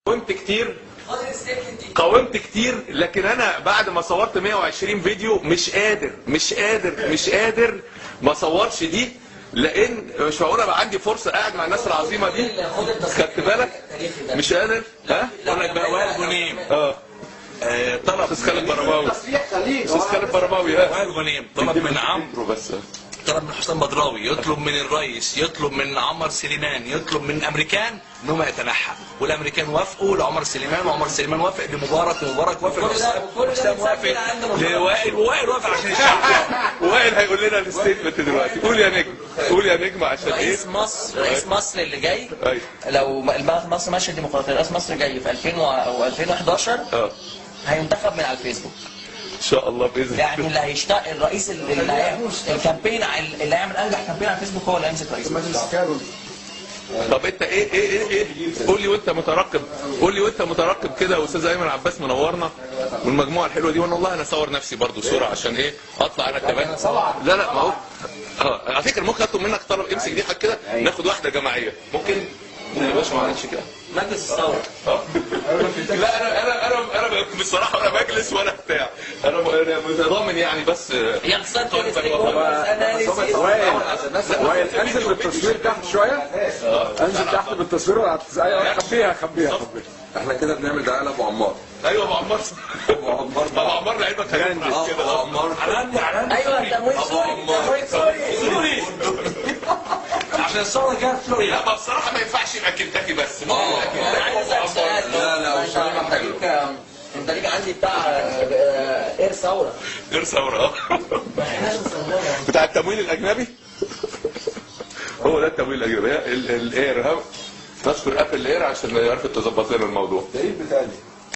قاومت كتير، قاومت كتير، لكن انا بعد ما صورت 120 فيديو مش قادر مش قادر مش قادر ما صورش دي، لان مش معقول ابقى عندي فرصة قاعد مع الناس العظيمة دي. خدت بالك؟ مش قادر. ها؟ اقول لك بقى وائل غنيم طلب استاذ خالد برماوي، استاذ خالد برماوي، وائل غنيم طلب من عمرو، بس طلب من حسام بدراوي، يطلب من الرئيس، يطلب من عمر سليمان، يطلب من الامريكان ان هم يتنحى، والامريكان وافقوا لعمر سليمان، وعمر سليمان وافق لمبارك، ومبارك وافق لحسام، وحسام وافق لوائل، ووائل وافق عشان الشعب. وائل هيقول لنا ال statement دلوقتي. قول يا نجم، قول يا نجم عشان ايه؟ رئيس مصر، رئيس مصر اللي جاي، لو مصر ماشية ديمقراطية، رئيس مصر جاي في 2011 هينتخب من على الفيسبوك ان شاء الله باذن الله. يعني اللي هيشتغل الرئيس اللي هيعمل ال campaign، اللي هيعمل انجح campaign على الفيسبوك هو اللي هيمسك رئيس. طب انت ايه ايه ايه ايه قول لي وانت مترقب، قول لي وانت مترقب كده. استاذ ايمن عباس منورنا والمجموعة الحلوة دي، وانا والله انا اصور نفسي برضو صوره عشان ايه اطلع انا كمان. لا لا ما هو على فكرة ممكن اطلب منك طلب، امسك دي حاجة كده، ناخد واحدة جماعية ممكن؟ يا باشا معلش كده مجلس الثورة. لا انا انا انا انا بصراحة ولا مجلس ولا بتاع، انا متضامن يعني، بس يا خسارة. وائل انزل بالتصوير تحت شوية، انزل تحت بالتصوير ولا ايوه خبيها خبيها خبيها. احنا كده بنعمل دعاية لابو عمار. ايوه ابو عمار، ابو عمار، ابو عمار لعيبك هيفرح كده. ابو عمار ايوه تمويل سوري، تمويل سوري سوري عشان الثورة جت سوريا. لا ما بصراحة ما ينفعش يبقى كنتاكي بس. لا لا وشريمه حلو. انت ليك عندي بتاع اير ثورة، اير ثورة بتاع التمويل الاجنبي. هو ده التمويل الاجنبي ال Air. نشكر Apple Air عشان عرفت تظبط لنا الموضوع. ده ايه البتاع دي؟